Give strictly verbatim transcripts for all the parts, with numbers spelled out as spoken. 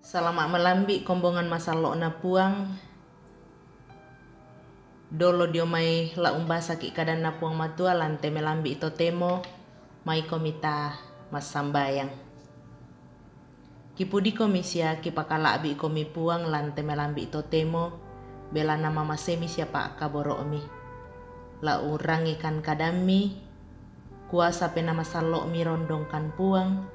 Salama' malambi' kombongan masallo'na Puang. Dolo dio mai la' umbasaki' kadanna Puang Matua lan te malambi' totemo, maikomi ta massambayang. Kipudikomi sia kipakala'bi'komi Puang lan te malambi' totemo, belanna mamasemi sia pa'kaboro'mi. La' urangikan kadammi, kuasa Penaa Masallo'mi rondongkan Puang,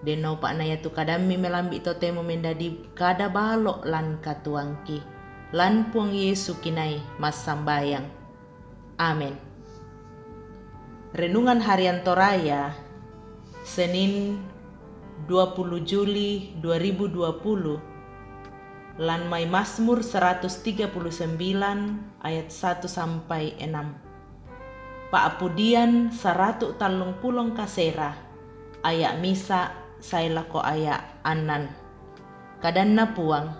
dennopa na iatu kadammi malambi' totemo mendadi kada balo' lan katuoangki. Lan Puang Yesu kinai massambayang. Amin. Renungan Harian Toraya, Senin, dua puluh Juli dua ribu dua puluh, lan mai Mazmur seratus tiga puluh sembilan ayat satu sampai enam. Pa'pudian saratu' tallung pulo kasera, aya' misa' sae lako aya' annan. Kadanna Puang,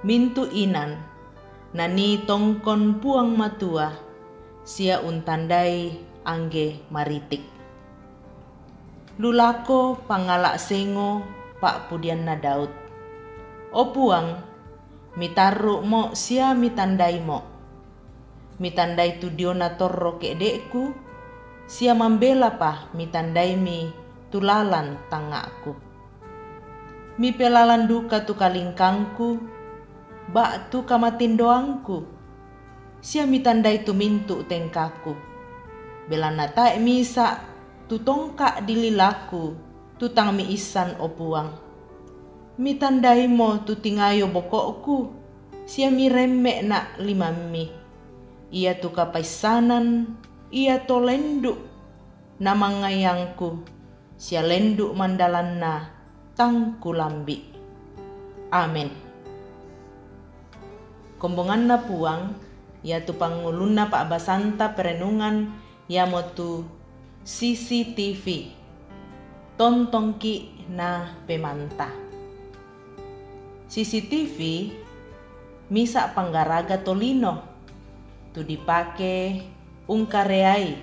mintu' inan nanii tongkon Puang Matua, sia untandai angge maritik. Lu lako pangala' sengo pa'pudianna Daud. O Puang, mitarru'mo' sia mitandaimo'. Mitandai tu diona torro ke'de'ku, sia mambelapa mitandaimi tu lalan tangnga'ku. Mipelalan duka tu kalingkangku, ba'tu kamatindoangku, sia mitandai tu mintu' tengkaku. Belanna tae' misa' tu tongka' dililaku, tu tang miissan, o Puang. Mitandaimo' tu tingayo boko'ku, sia miremme'na' limammi. Iatu kapaissanan, iato lendu' namangngaiangku, sia lendu' mandalanna tang kulambi'. Amin. Kombonganna Puang, iatu pangngulunna pa'basanta perenungan, iamotu C C T V. Tontongki' na pemanta. C C T V misa' panggaraga tolino, tu dipake ungkareai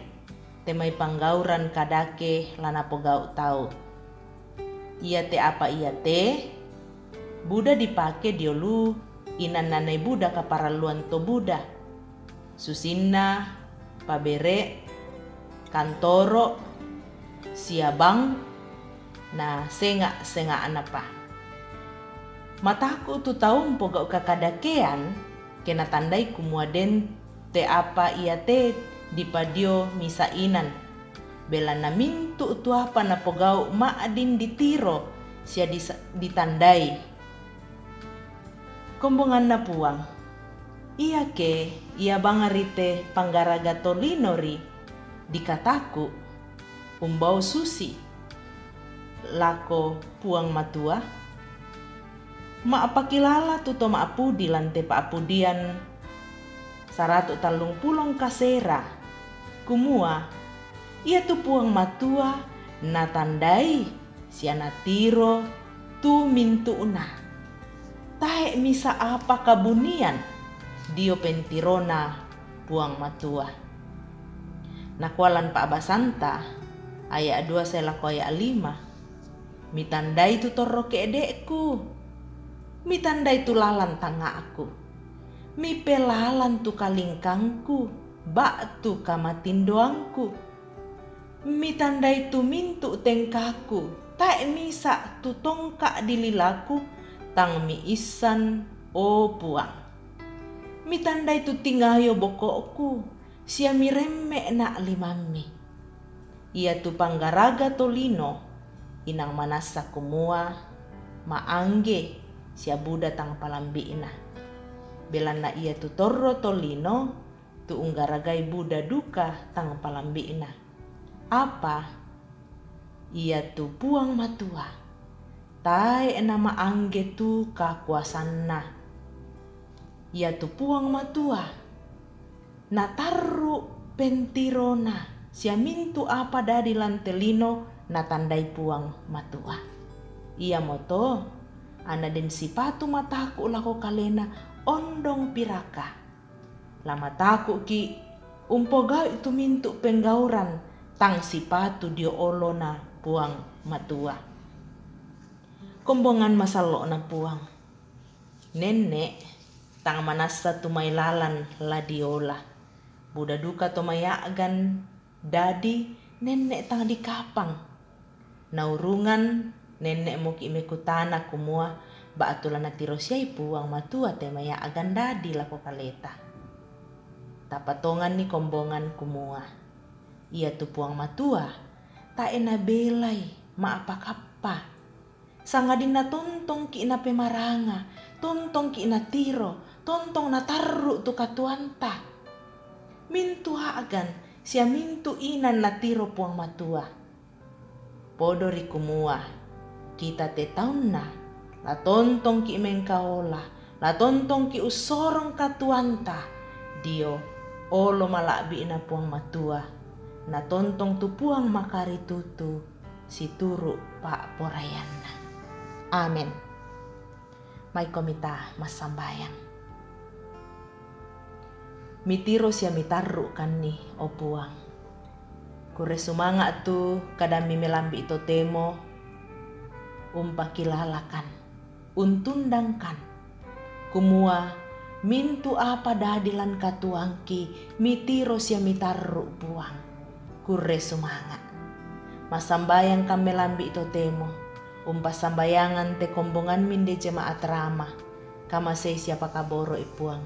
te mai panggauran kadake la napogau' tau. Iate apa iate, buda dipake dio lu inannanai buda kaparalluan to buda, susinna, pabere', kantoro', sia bank, na senga'-senga'napa. Mataku' tu tau mpogau' kakadakean, ke natandai kumua den te apa iate dipadio misa' inan, belanna mintu' tu apa napogau' ma'din ditiro sia dis-, ditandai. Kombonganna Puang, iake ia bangari te panggaraga tolino ri dikataku, umbau susi lako Puang Matua? Ma'pakilala tu to ma'pudi lan te pa'pudian saratu' tallung pulo kasera, kumua, iatu Puang Matua natandai sia natiro tu mintu'na. Tae' misa' apa kabunian dio pentirona Puang Matua. Nakua lan pa'basanta, aya' dua sae lako aya' lima, mitandai tu torro ke'de'ku, mitandai tu lalan tangnga'ku, mipelalan tu kalingkangku, ba'tu kamatindoangku, mitandai tu mintu' tengkaku, tae' misa' tu tongka' dililaku, tang miissan, o Puang. Mitandai tu tingayo boko'ku, sia miremme'na' limammi. Iatu panggaraga tolino, inang manassa kumua, ma'angge sia buda tang palambi'na. Belanna iatu torro tolino, tu unggaragai buda duka tang palambi'na. Apa? Iatu Puang Matua, tae' nama'angge tu kakuasanna. Iatu Puang Matua, natarru' pentirona, sia mintu' apa dadi lan te lino natandai Puang Matua. Iamoto, anna den sipatu mataku' lako kalena ondong piraka. La mataku'ki' umpogau'i tu mintu' penggauran tang sipatu dio olona Puang Matua. Kombongan masallo'na Puang. Nenne' tang manassa tu mai lalan la diola. Buda duka to maya'gan dadi nenne' tang dikapang. Naurungan nenne'moki' mekutana kumua, ba'tu la natiro siai Puang Matua te maya'gan dadi lako kaleta. Tapatonganni kombongan kumua, iatu Puang Matua tae' nabelai ma'apa-kappa. Sangadinna tontongki' napemaranga, tontongki' natiro, tontong natarru' tu katuoanta. Mintu a'gan sia mintu inan natiro Puang Matua. Podo ri kumua, kita te taunna, la tontongki' mengkaola, la tontongki' ussorong katuoanta dio olo mala'bi'na Puang Matua, natontong tu Puang makaritutu situru' pa'poraianna. Amen. Maikomi ta massambayang. Mitiro sia mitarru'kanni, o Puang. Kurre sumanga' tu kadammi melambi' totemo umpakilalakan, untundangkan, kumua mintu apa dadi lan katuoangki mitiro sia mitarru', Puang. Kurre sumanga'. Massambayangkan melambi' totemo, umpassambayangan te kombongammi inde jemaat Rama, kamasei sia pakaboro'i, Puang.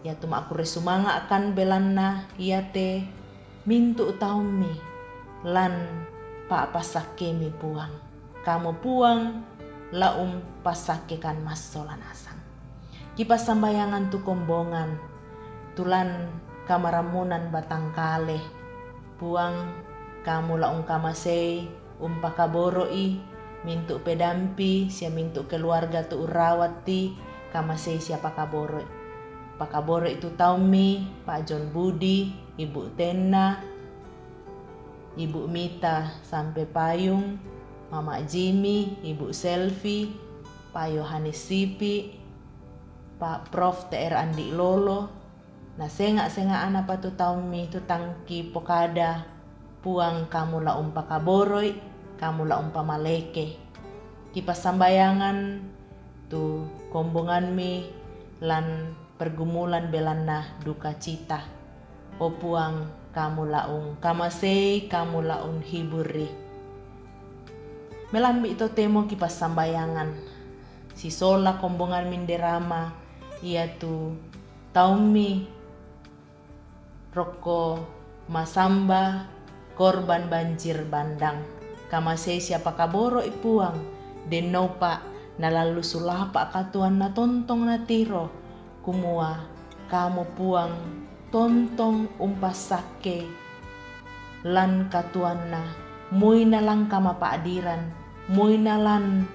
Iatu ma'kurre sumanga'kan belanna iate mintu taummi lan pa'passakkemi, Puang. Kamu, Puang, la umpassakkekan massola nasang. Kipassambayangan tu kombongan, tu lan kamarammunan batang kale. Puang, kamu la ungkamasei, umpakaboro'i mintu pedampi sia mintu keluarga tu urrawatti, kamasei sia pakaboro'i. Pakaboro'i tu taummi, Pak John Budi, Ibu Tenna, Ibu Mita Sampe Payung, Mama Jimmy, Ibu Selvi, Pak Yohanes Sipi, Pak Prof T R Andi Lolo, na senga'-senga'na patu taummi tu tangki pokada, Puang, kamu la umpakaboro'i, kamu la umpamaleke. Kipassambayangan tu kombongammi lan pergumulan belanna duka cita. O Puang, kamu la ungkamasei, kamu la unhiburri. Melambi' totemo kipassambayangan sisola kombongammi inde Rama, iatu taummi rokko masamba korban banjir bandang. Kamasei sia pakaboro'i, Puang, dennopa nalallu sulapa' katuoanna tontong natiro, kumua kamu, Puang, tontong umpassakke lan katuoanna, muina lan kamapa'diran, muina lan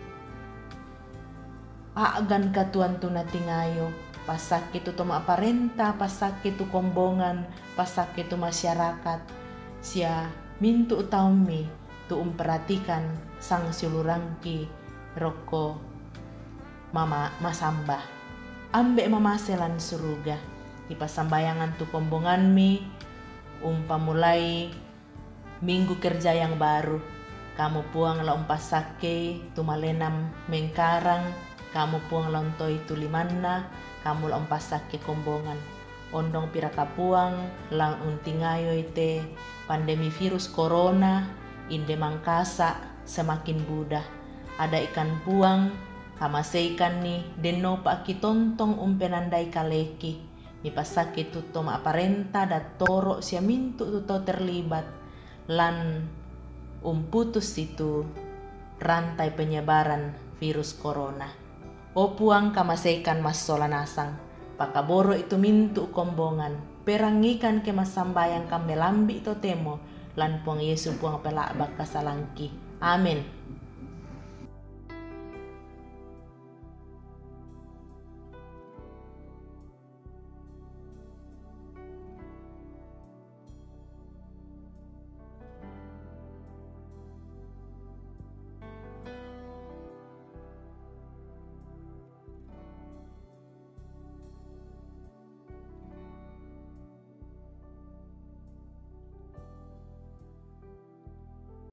a'gan katuoan tu natingayo, passakke tu to ma'parenta, passakke tu kombongan, passakke tu masyarakat, sia mintu taummi tu umperhatikan sangsiulurangki rokko mama-, masamba. Ambe' mamase lan suruga, kipassambayangan tu kombongammi umpamulai minggu kerja yang baru. Kamu, Puang, la umpassakkei tu malena mengkarang, kamu, Puang, la untoi tu limanna, kamu la umpassakke kombongan. Ondong piraka, Puang, la untingayoi te pandemi virus corona, inde mangkasa' semakin buda. Ada'ikan, Puang, kamaseikanni, dennopa kitontong umpenandai kaleki. Mipassakke tu to ma'parenta, dattoro sia mintu tu tau terlibat lan umputus situ rantai penyebaran virus corona. O Puang, kamaseikan massola nasang, pakaboro'i tu mintu kombongan, perangikan ke massambayangkan melambi' totemo, lan Puang Yesu Puang pela'bak kasalangki. Amin.